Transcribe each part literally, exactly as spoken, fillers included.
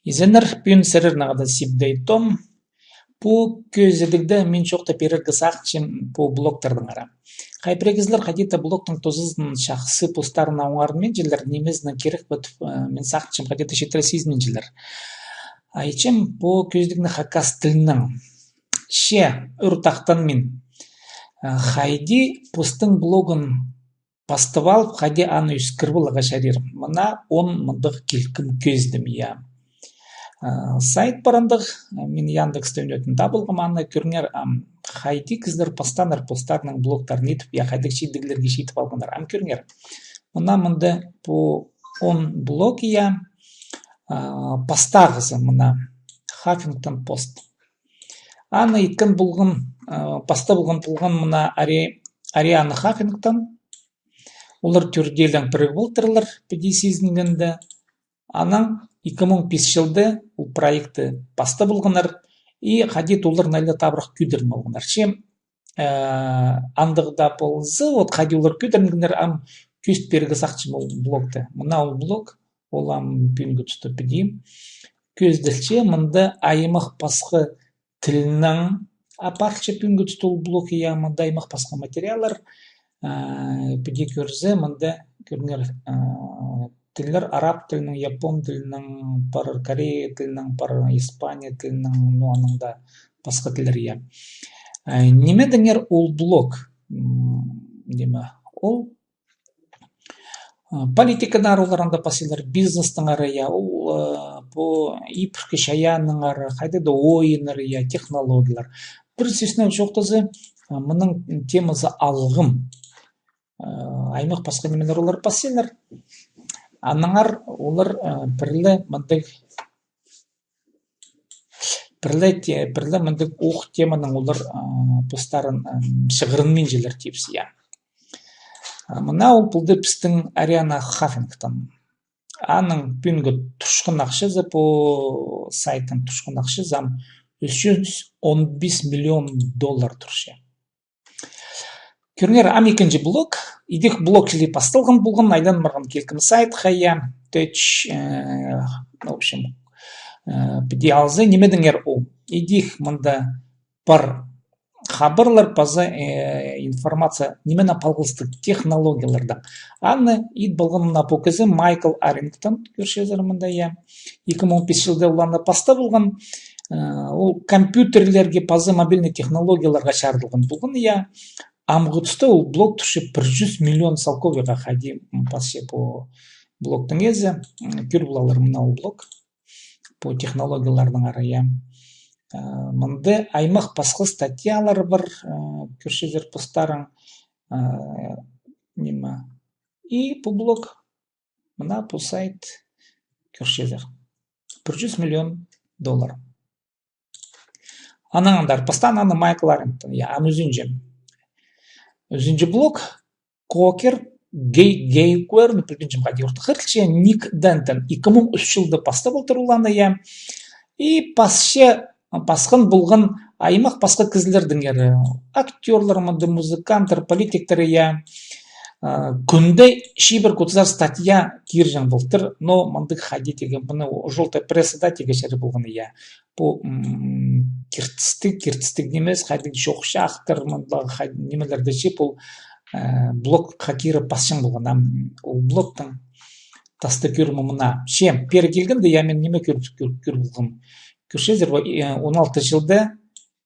Изеннер, пӱӱн сірернең хада Сибдей Том. Пу кӧзідігде мин чоохтап пирерге сағынчам пу блогтардаңар. Хай пірее кізілер хайди-да блогтың тузазын чахсы постарына оңарынминчалар, нимезінең кирек пе тіп, э, мин сағынчам, хайди-да читіре сизінминчелер. Айтчам пу кӧзідігні хакас тілінең. Че, ӧр тахтаан мин. Э, хайди постың блогын пастап алып, хайди аны ӧскіріп аларға чарир. Мына он мындағ килкім кӧзідім, я. А, сайт пар андағ, мин Яндексте ӱнетін таап алғам аны, кӧріңер, ам, хайди кізілер пастааннар постарының блогтарын итіп, я, хайдағ чидіглерге читіп алғаннар. Ам кӧріңер. Мына мында пу он блог, я, а, пастағызы мына Хаффингтон Пост. Аны иткен полған, а, пастап алған полған мына Ари-, Ариана Хаффингтон. Олар тӧртеелең пірігіп полтырлар, піди сизінгенде. Анаң ікі муң пис чылда ол проектті пастап алғаннар, и хайди-да олар найлы табырах кӧдіріп алғаннар. Че, э, андағ даа полза, вот хайди олар кӧдірінгеннер, ам кӧзіт пирерге сағынчам ол блогты. Мына ол блог, ол ам пӱӱнгі туста піди кӧзіділче, мында аймах пасха тілінең апарча пӱӱнгі туста ол блог, я, мында аймах пасха материаллар, а, піди кӧрзе, мында кӧріңер, а, тіллер араб тілінең, япон тілінең, пар корея тілінең, пар испания тілінең, ну, анаң даа пасха тіллер, я. А, нимедеңер ол блог? М, ниме, ол А, политиканаңар олар анда пасчалар, бизнестеңер, я, ол, а, пу ибіркі чайааннаңар, хайдағ-да ойыннар, я, технологиялар. Пір сӧснең чоохтаза, а, мының темазы алғым. А, аймах пасха нимелер олар пасчалар. Аннаңар олар, а, пірле мындағ Пірле те-, пірле мындағ ох теманаң олар, а, постарын, ам, чығырынминчалар тіпче, я. А, мына ол полды пістің Ариана Хаффингтон. Аның пӱӱнгі тутхан ахчазы, пу сайттың тутхан ахчазы ам ӱс чӱс он пис миллион доллар турча. Кӧріңер, ам ікінҷі блог. Идӧк блог чіли пасталған полған, айлан парған килкім сайтха, я, тӧч, э, в общем, э, піди алза, нимедеңер ол. Идӧк мында пар хабарлар паза, э, информация, нименең палғалыстығ технологиялардаң. Аны ит полған мына пу кізі Майкл Аррингтон, кӧрчезер мында, я. Ікі муң пис чылда ол аны пастап алған, э, ол компьютерлерге паза мобильный технологияларға чарыдылған полған, я. Амғы туста ол блог турча пір чӱс миллион салковайға хайди, м, пасча пу блогтың ээзі, м, кӧр полалар мына ол блог. Пу технологияларнаңар, я. Э, мында аймах пасха статьялар пар, э, кӧрчезер постарың, э, ниме. И пу блог, мына пу сайт, кӧрчезер. Пір чӱс миллион доллар. Анаң андар пастаан аны Майкл Аррингтон, я, ам ӱзінҷі. Ӱзінҷі блог, Кокер, Гей-, Гейкуэр, ну, пілбинчем, хайди орта хығырылча, Ник Дентон, ікі муң ӱс чылда пастап полтыр ол аны, я. И пасча, пасхан полған аймах пасха кізілердеңер, актёрлар, мында музыканттар, политиктер, я. А, кӱнде чибіргі отызар статья кирҷең полтыр, но мындағ хайди тигі, мына жёлтая пресса даа тигі чарир полған, я. Пу, м, киртістіг, киртістіг нимес, хайдағ чоохчахтар, мындағ хай-, нимелерді чіп, ол, э, блогха киріп пасчаң полған. Ам ол блогтың таста кӧрімі мына. Че, пеер килгенде, я, мин ниме кӧр, кӧр, кӧр полғам. Кӧрчезер, э, он алты чылда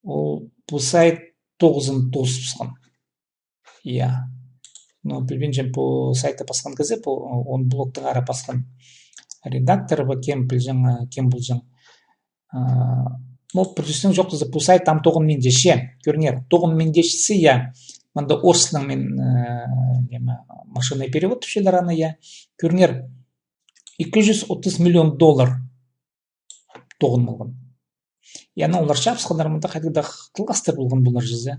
ол пу сайт тоғызын тоозыбысхан. Я. Ну, пілбинчем, пу сайтты пасхан кізі, пу, э, он блогтың ары пасхан редактор ба, кем пілҷең, э, кем полҷаң. А, ну, пір сӧснең чоохтаза, пу сайт ам тоғынминча, че, кӧріңер, тоғынминча, че, я. Мында орыс тілінең мин, э, ниме, машинный перевод тіпчелер аны, я. Кӧріңер, ікі чӱс отыс миллион доллар тоғын полған. И аны олар чабысханнар, мында хайдағ-да хылғастар полған полар чізе.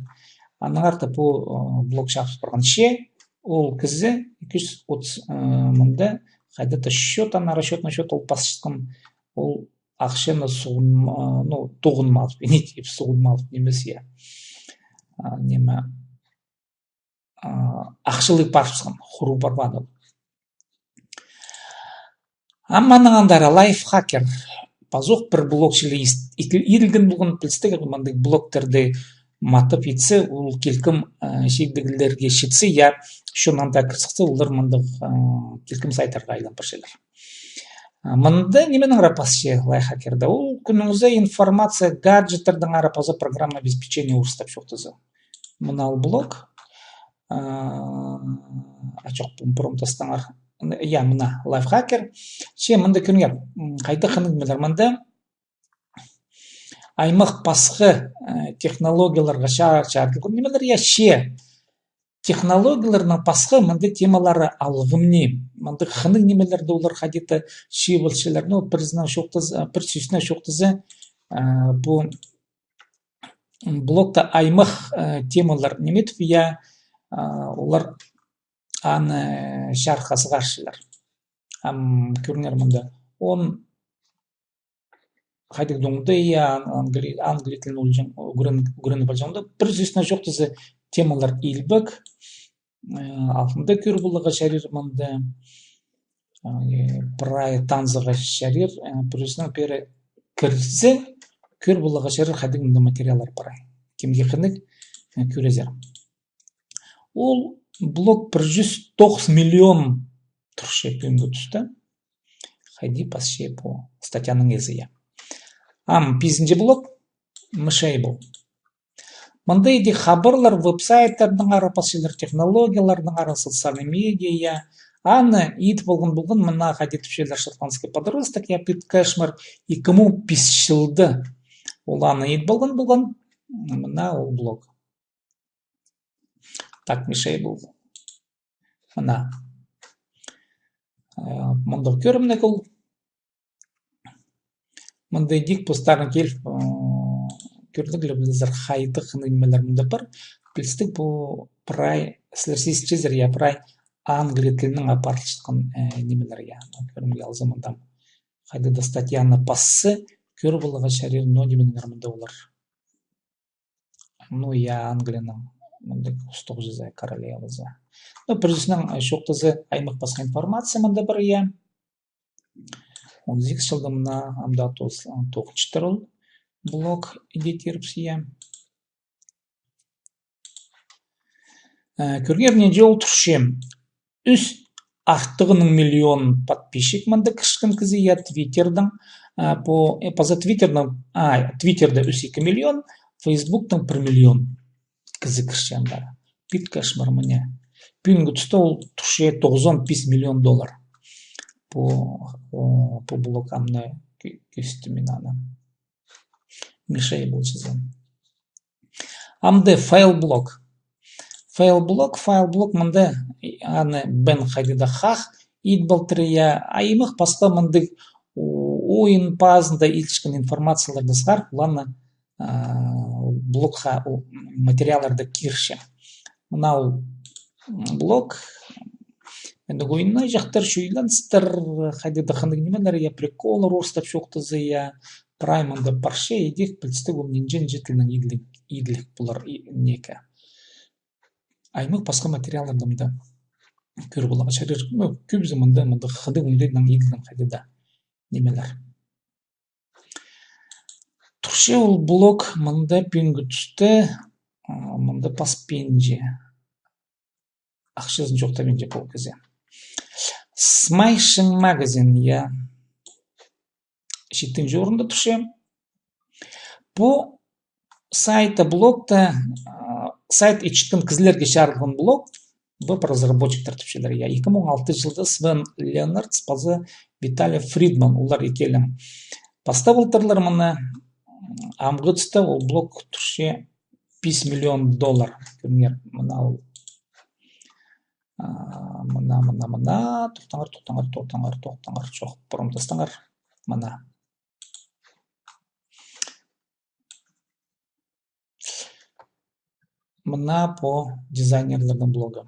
Аннаңар даа пу, ы, блог чабыс парған. Че ол кізі ікі чӱс отыс, ы, мында хайдағ-да счёт, ана расчётный счёт ол пасчатхан, ол ахчаны суғын, ы, ну, тоғынмалып, не тип, суғынмалып нимес, я. А, ниме, а, ахчалығ парыбысхан, хуру парбаан ол. Ам анаң андар лайфхакер. пазох пір блог чіли иділген полған, пілістіг, мындағ блогтарды матап итсе, ол килкім, э, чидіглерге читсе, я, чоннаң даа кір сыхса, олар мындағ, э, килкім сайттарға айлан парчалар. А, мында нименеңер пасча лайфхакерде? Ол кӱннің ӱзі информация гаджеттердеңер паза программное обеспечение орыстап чоохтаза. Мына ол блог. А, а чох, пу промптастаңар. Я, мына лайфхакер. Че мында кӧріңер, м, хайдағ хынығ нимелер мында. Аймах пасха, э, технологияларға ча-, чарыдылған нимелер, я, че технологияларның пасха мында темалары алғым ни. Мында хынығ нимелерді олар хайди-да чыып алчалар. Ну, пір сӧснең чоохтаза, пір сӧснең чоохтаза, э, пу блогта аймах, э, темалар ниме тіп, я, э, олар аны чарыхха сығарчалар. Ам кӧріңер мында. Он хайдағ даа оңдай, я, ан-, англи-, англий тілін ӱгрен-, ӱгреніп алҷаң даа. Пір сӧснең чоохтаза, темалар илбек. Э, алтында кӧр поларға чарир мында. Э, прай танызарға чарир, э, пір сӧснең пеер кірзе, кӧр поларға чарир, хайдағ мында материаллар прай. Кемге хынығ, э, кӧрерзер. Ол блог пір чӱс тоғыс миллион турча пӱӱнгі туста. Хайди пасча пу статьяның ээзі, я. Ам пизінҷі блог, Mashable. Мында иди хабарлар, веб-сайттардаңар пасчалар, технологиялардаңар, социальный медиа, я. Аны идіп алған полған, мына хайди тіпчелер, шотландский подросток, я, Пит Кешмар, ікі муң пис чылда. Ол аны идіп алған полған, мына ол блог. Так, Mashable. Мына. Э, мындағ кӧрімніг ол. Мында идӧк постарың киліп, э, кӧрдіг ле, пілдізер, хайдағ хынығ нимелер мында пар. Пілістіг, пу прай, сірер сизінчезер, я, прай англий тілінең апарылчатхан, э, нимелер, я. Кӧрімге алза, мында хайдағ даа статьяны пасса, кӧр поларға чарир, но нименеңер мында олар. Ну, я, Англияның мындағ устағҷызы, королевазы. Ну, пір сӧснең, э, чоохтаза, аймах пасха информация мында пар, я. Он сигіс чылда мына, амды тоғыс-, тоғынчатыр ол блог эдитерібіс, я. Э, кӧріңер, нинҷе ол турча. Ӱс артығынаң миллион подписчик мында кірчеткен кізі, я, Твиттердең, а, по, э, паза Твиттердең, а, Твиттерде ӱс ікі миллион, Фейсбуктаң пір миллион кізі кірче анда. Пит Кешмар, мына. Пӱӱнгі туста ол турча тоғызон пис миллион доллар. По, о, по блог амны кӧ-, кӧзіттім мин аны. Mashable чазам. Амды файл блог. Файл блог, файл блог мында аны Бен хайди даа хах идіп алтыр, я, аймах пасха мындағ о-, ойын пазында илчеткен информацияларды сығар, оларны, а, блогха, о, материалларды кирче. Мына ол блог. Мындағ ойыннар чахтар, чойланыстар, хайди даа хынығ нимелер, я, приколлар орыстап чоохтаза, я, прай мында парча, идӧк пілістіг ол нинҷе-нинҷе тілнең иділіг, иділіг полар, и, неке. Аймах пасха материалларны мында кӧр поларға чарир, ну, кӧбізі мында, мында хынығ оңдайнаң иділген хайди даа нимелер. Турча ол блог мында пӱӱнгі туста, а, мында паспинча. Ахчазын чоохтабинча пу кізі. Smashing Magazine, я. Читінҷі орында турча. Пу сайтта, блогта, а, сайт итчеткен кізілерге чарылған блог, веб-разработчиктер тіпчелер, я. Ікі муң алты чылда Свен Леннартс паза Виталий Фридман, олар ікӧлең пастап алтырлар мыны. Амғы туста ол блог турча пис миллион доллар. Кӧріңер, мына ол. А, мына, мына, мына. Тохтаңар, тохтаңар, тохтаңар, тохтаңар. Чох, промптастаңар. Мына. Мына по дизайнерлернің блогы.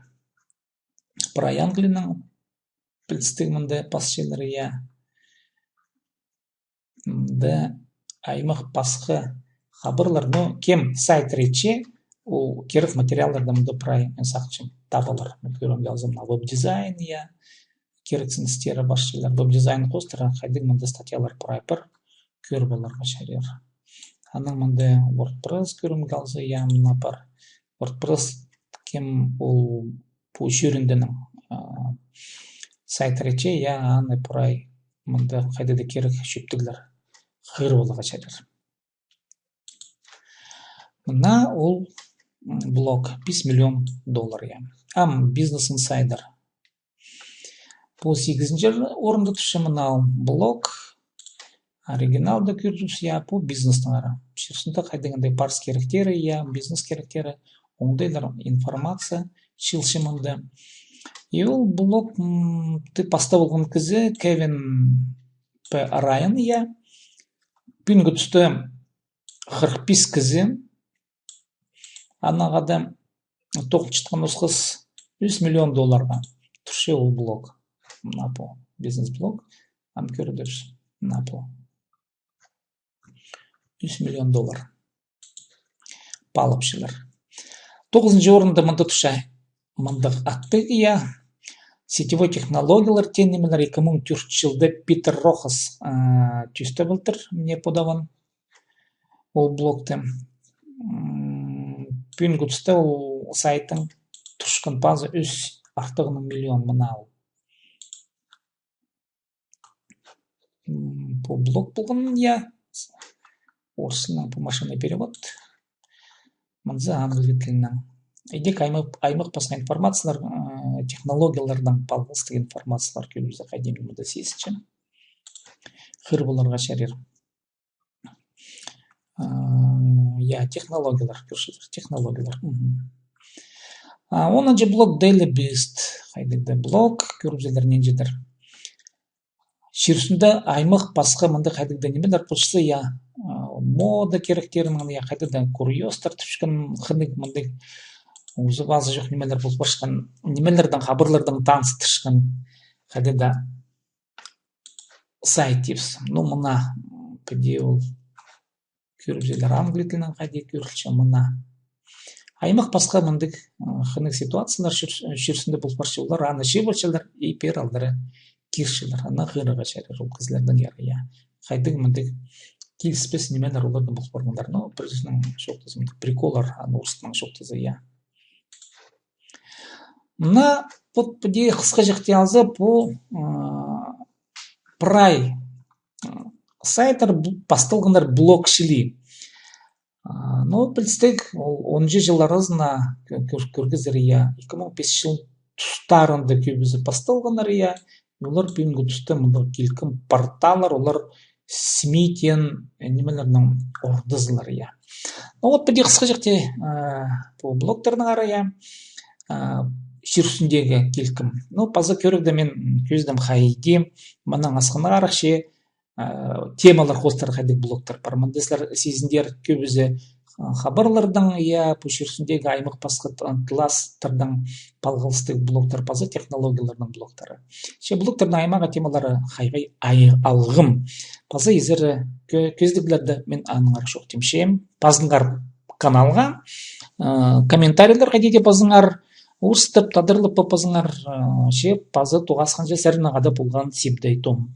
Прай Англияның пілістіг мында пасчалар, я. Мында аймах пасха хабарлар, но кем сайт итче, ол кирек материалларды мында прай, мин сағынчам, табылар. Мин кӧрімге алзам, мына веб-дизайн, я, кирексіністері пасчалар. Веб-дизайн хоостыра хайдағ мында статьялар прай пар. кӧр поларға чарир. Анаң мында WordPress кӧрімге алза, я, мына пар. WordPress кем ол пу чӧріндінің, а, сайттары че, я, аны прай мында хайда-да кирек чӧптіглер хығыр поларға чарир. Мына ол, м, блог, пис миллион доллар, я. Ам Business Insider. Пу сигізінҷі орында турча, мына ол блог. Оригиналда кӧрчебіс, я, пу бизнестің ара. Чир ӱстӱнде хайдағ-да парыс киректері, я, бизнес киректері, оңдайлар, информация чыылча мында. И ол блог, м, ты пастап алған кізі Кевин П. Райан, я. Пӱӱнгі туста хырых пис кізі, анаң хада тоғынчатхан осхас ӱс миллион долларға турча ол блог. Мына пу бизнес-блог. Ам кӧрербіс. Мына пу. Ӱс миллион доллар. Паалапчалар. Тоғызынҷы орында мында турча мындағ аттығ, я. Сетевой технологиялар теен нимелер. Ікі муң тӧртінҷі чылда Питер Рохас, а, тӧстеп алтыр, мына подаван ол блогты. М, пӱӱнгі туста ол сайттың турчатхан пазы ӱс артығынаң миллион, мына ол. М, пу блог полған, я. Орыс тілінең пу машинный перевод. Мынзы англий тілінең. Идӧк аймах, аймах пасха информациялар, э, технологияларнаң палғалыстығ информациялар кӧбізі хайди мында сизінче. Хығыр поларға чарир. А, я, технологиялар, кӧрчезер, технологиялар. Мгм. А, онынҷы блог Daily Beast. Хайдағ-да блог, кӧрібізер, нинҷе-дір. Чир ӱстӱнде аймах пасха мындағ хайдағ-да нимелер полчатса, я, а, мода киректерінең, я, хайдағ-да курьезтер тіпчеткен, хынығ мындағ узы-пазы чох нимелер пол парчатхан, нимелердең, хабарлардаң таныстырчатхан хайдағ-да сайт тіпчебіс. Ну, мына, м, піди ол кӧрібізер, англий тілінең хайди кӧрілче, мына. Аймах пасха мындағ, м, хынығ ситуациялар чир, чир ӱстӱнде пол парча, олар аны чыып алчалар и пеер алдыра кирчелер. Аны хығырарға чарир ол кізілернең, я, я. Хайдағ мындағ киліспес нимелер оларда пол парғаннар. Ну, пір сӧснең чоохтаза, мындағ приколлар, аны орыс тілінең чоохтаза, я. Мына, вот, піди хысхаҷахти алза, пу, а, прай, а, сайттар пу-, пасталғаннар блог чіли. А, ну, пілдістіг, ол онынҷы чыллар аразына кӧ-, кӧр-, кӧргізер, я, ікі муң пис чыл тустарында кӧбізі пасталғаннар, я, Олар пӱӱнгі туста мындағ килкім порталлар, олар СМИ теен, э, нимелернің ордазылар, я. Ну вот, піди хысхаҷахти, э, пу блогтарның ара, я, э, чир ӱстӱндегі килкім. Ну, паза кӧрігде мин кӧзідім хайди, мынаң асхынарах че, э, темалар хоостыра хайдағ блогтар пар. Мында сірер сизіндер кӧбізі, э, хабарлардаң, я, пу чир ӱстӱндегі аймах пасха т-, тыластардаң палғалыстығ блогтар, паза технологияларның блогтары. Че блогтарның аймағы, темалары хайғай ай-, алғым. Паза изер кӧ-, кӧзідіглерді мин аннаңар чоохтимчем. Пазыңар каналға, э, комментарийлер хайди дее пазыңар, орыстап, тадарлап па-, пазыңар, э, че паза тоғасханҷа сірернең хада полған Сибдей Том.